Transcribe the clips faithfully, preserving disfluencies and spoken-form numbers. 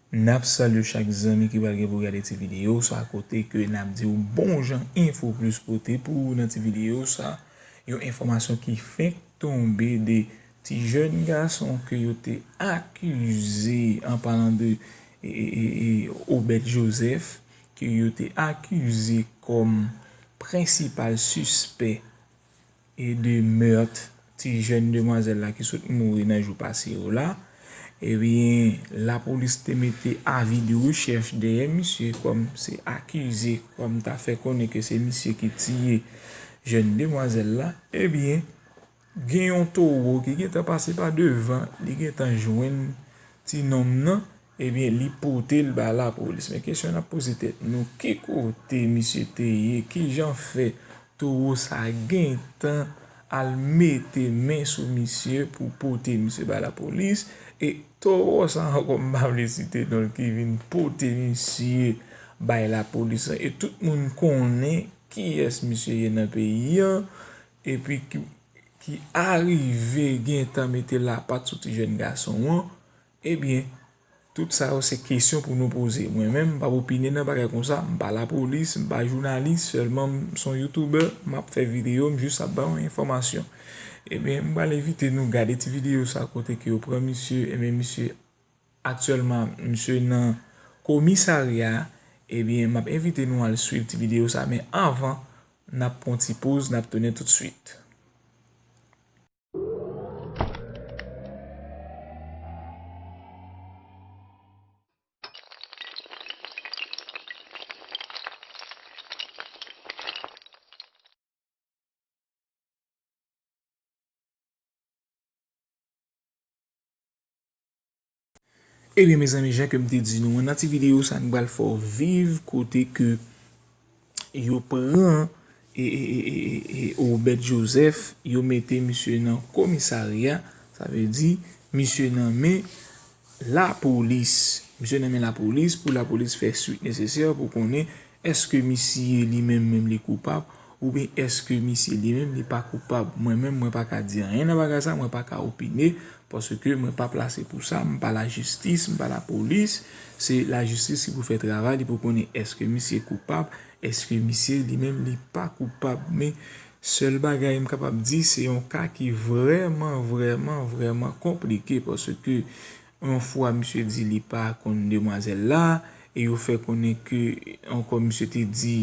N ap salye chak zanmi ki pral gen pou gade ti videyo sa, kote ke n ap di w bon jan Info Plus pote pou ou nan ti videyo sa. Yon enfòmasyon ki fenk tonbe de ti jèn gason ke yo te akize, an palan de, e, e, e, e, Obed Joseph, ke yo te akize kòm prensipal sispè e de mèt ti jèn demwazèl la ki sot mouri nan jou pase yo la, ebyen, lapolis te mete avi de rechèch dèyè misye kòm se akize, kòm ta fè konnen ke se misye ki tiye jèn demwazèl la, ebyen, gen yon towo ki gentan pase pa devan, li gentan jwenn ti nonm nan, ebyen, li pote l ba lapolis. Men kesyon n ap poze tèt nou, ki kote misye te ye? Kijan fè towo sa gentan al mete men sou misye pou pote misye ba lapolis? E towo sa ankò, m pa vle site non l, ki vin pote misye bay lapolis lan. E tout moun konnen kiyès misye ye nan peyi an. Epi ki, ki arive gentan mete lapat sou ti jèn gason an, ebyen, tout sa yo se kesyon pou nou poze. Mwen menm, m p ap opine nan bagay konsa, m pa lapolis, m pa jounalis, sèlman m se yon youtubè, m ap fè videyo, m jis ap ba yon enfòmasyon. Ebyen, m pral envite nou gade ti videyo sa kote ke yo pran misye, ebyen, misye aktyèlman, misye nan komisarya, ebyen, m ap envite nou al swiv ti videyo sa, men anvan, n ap pran ti poz, n ap tounen toutswit. Ebyen, mezanmi, jan ke m te di nou an, nan ti videyo sa, nou pral fè w viv kote ke yo pran e, e, e, e, e, e Obed Joseph, yo mete misye nan komisarya, sa vle di, misye nan men lapolis. Misye nan men lapolis pou lapolis fè swit nesesè pou konnen èske misye li menm menm li koupab oubyen èske misye li menm li pa koupab. Mwen menm, mwen pa ka di anyen nan bagay sa, mwen pa ka opine, paske mwen pa plase pou sa, m pa lajistis, m pa lapolis, se lajistis ki pou fè travay li pou konnen èske misye koupab, èske misye li menm li pa koupab. Men sèl bagay m kapab di, se yon ka ki vrèman, vrèman, vrèman konplike, paske yon fwa misye di li pa konn demwazèl la, e yo fè konnen ke ankò misye te di,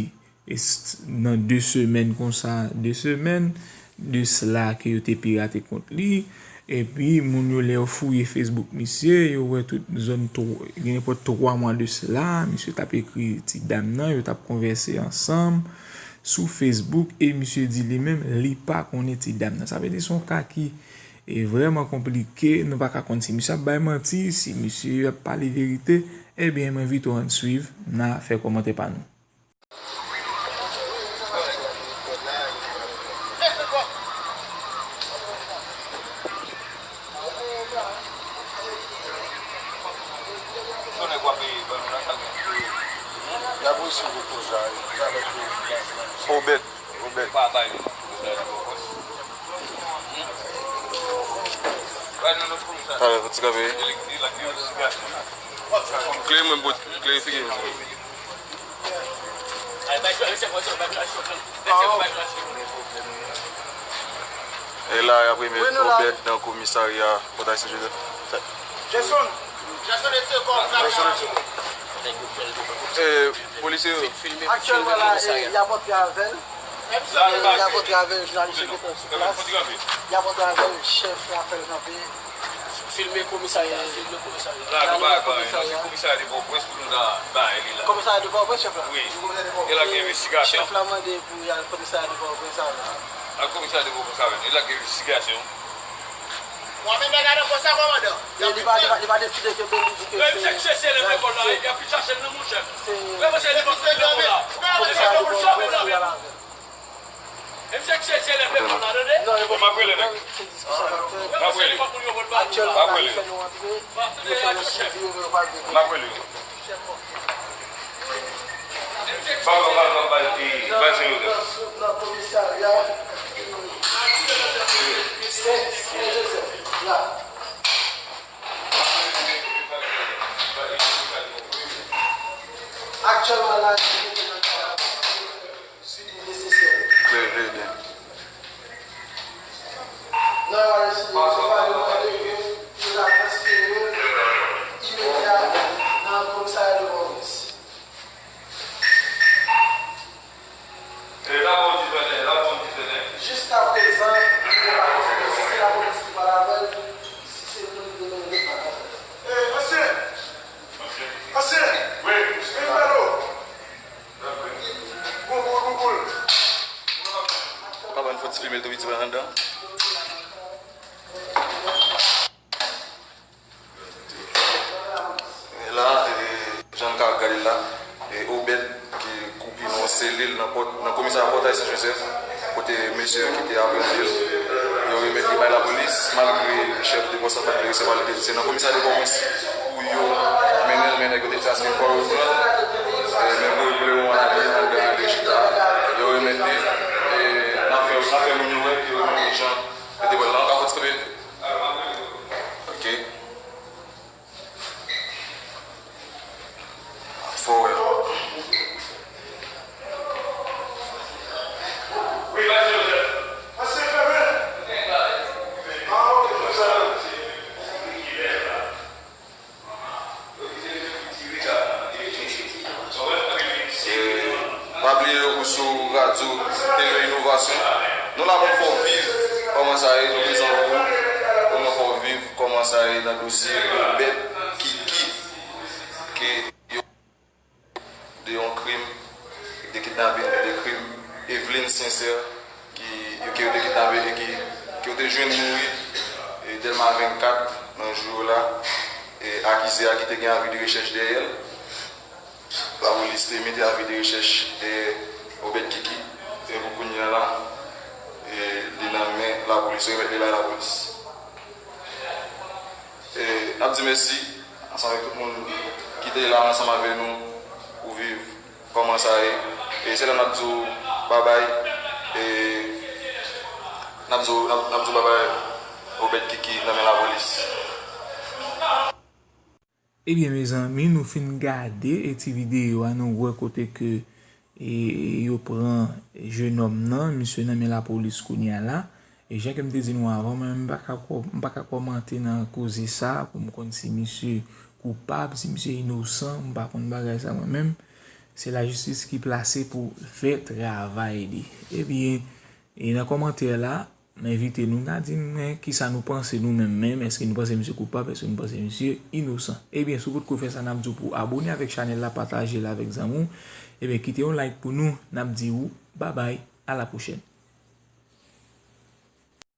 e s-, nan de semèn konsa, de semèn de sla ke yo te pirate kont li, epi moun yo lè yo fouye Facebook misye, yo wè tout zòn tw-, gen nenpòt twa mwa de sla, misye t ap ekri ti dam nan, yo t ap konvèse ansanm sou Facebook, e misye di li menm, li pa konnen ti dam nan. Sa vle di se yon ka ki, e, vrèman konplike, nou pa ka konn si misye ap bay manti, si misye ap pale verite, ebyen, m envite w ann swiv, n a fè kòmantè pa nou. Obed, Obed. Talè, fò ti kanpe. Klere mwen, bro, klere figi mwen. E la, y ap remèt Obed nan komisarya Pòtay Sen Jozèf. E, polisye yo. Aktyèlman la, e, y ap antre avè l. E, y ap antre avè l, jounalis yo gentan sou plas. Y ap antre avè l, chèf la fè l kanpe. Filme komisarya, filme komisarya. La, nou pa ka, non, se komisarya de Pòtoprens pou nou ta bay li la. Komisarya de Pòtoprens, chèf la? Wi. E l ap gen envestigasyon. Chèf la mande pou y al komisarya de Pòtoprens avè l. Al komisarya de Pòtoprens avè l. E l ap gen envestigasyon. Mwen menm, gade konsa, kòmandan. E li pa, li pa, li pa deside ke Beli di ke se. Mwen se chèche l nan lekòl la, y ap vin chache l nan, monchè. Mwen se li pa fè la. Komisarya de Pòtoprens pou y al avè l. E misye ki se elèv lekòl la, tande? Non, e bon, m ap rele nèg. Se diskisyon k ap fèt. M ap rele. Aktyèlman, la, yo fè nou antre, yo fè nou swivi yo, men yo pa vle. M ap rele. Ba, ba, ba, ba, ba, e, ba, se yo. Nan, nan komisarya Sen, Sen Jozèf, la. Aktyèlman la, yo mete nan travay si li nesesè. Klè, klè, byen. Nan yon ane sini, se pa yo mande yo, yo ta transfere imedya nan komisarya de pwovens. Jiskaprezan, yo pa konfime si se lapolis ki pral avè l, si se moun li te mande ki pral avè l. Ansyen! Ansyen! Wi, men balo! Bouboul, bouboul! Pa ban fò ti filme l tou piti pran anndan. E la, e, jan n ka gade la, e, Obed ki koupi nan yon selil nan pòt, nan komisarya Pòtay Sen Jozèf, kote mesye ki te aprann li, yo remèt li bay lapolis, malgre chèf de pòs la pa t vle resevwa l, li te di se nan komisarya de pwovens pou yo mennen l, men nèg yo te di aske fò yo pran l, e, men pou yo, pou yo anale anndan ale chita, yo remèt li, e, n ap fè, n ap fè moun yo wè ke yo remèt li jan yo te pran l la, an ka fò ti kanpe. Ok. Fò wè. E, pa bliye ou sou radyo Tele Inovasyon. Nou la pou n fè w viv kòman sa ye, nou prezan pou ou, pou nou fè w viv kòman sa ye nan dosye Obed Kiki, ke yo de yon krim de kidnapin, de krim Eveline Sincère, ki, ke yo te kidnape e ki, ke yo te jwenn mouri, e, Dèlma vennkat nan jou yo la, e, akize a ki te gen avi de rechèch dèyè l. Lapolis te mete avi de rechèch dèyè Obed Kiki, e pou kounye a la, e, li nan men lapolis, yo remèt li bay lapolis. E, n ap di mèsi ansanm avèk tout moun ki te la ansanm avèk nou pou viv kòman sa ye. E se la n ap di w babay. E n ap di w, n ap, n ap di w babay Obed Kiki nan men lapolis. Ebyen, mezanmi, nou fin gade e ti videyo a, nou wè kote ke e yo pran jenòm nan, misye nan men lapolis kounye a la. E jan ke m te di nou avan, mwen menm m pa ka kò-, m pa ka kòmante nan koze sa pou m konn si misye koupab, si misye inosan, m pa konn bagay sa mwen menm. Se lajistis ki plase pou fè travay li. Ebyen, e nan kòmantè la, m envite nou, n a di m, men, kisa nou panse nou menm menm, èske nou panse misye koupab, èske nou panse misye inosan? Ebyen, si w potko fè sa, n ap di w pou abone avèk chanèl la, pataje l avèk zanmi w, ebyen, kite yon like pou nou, n ap di w babay, a la pwochèn.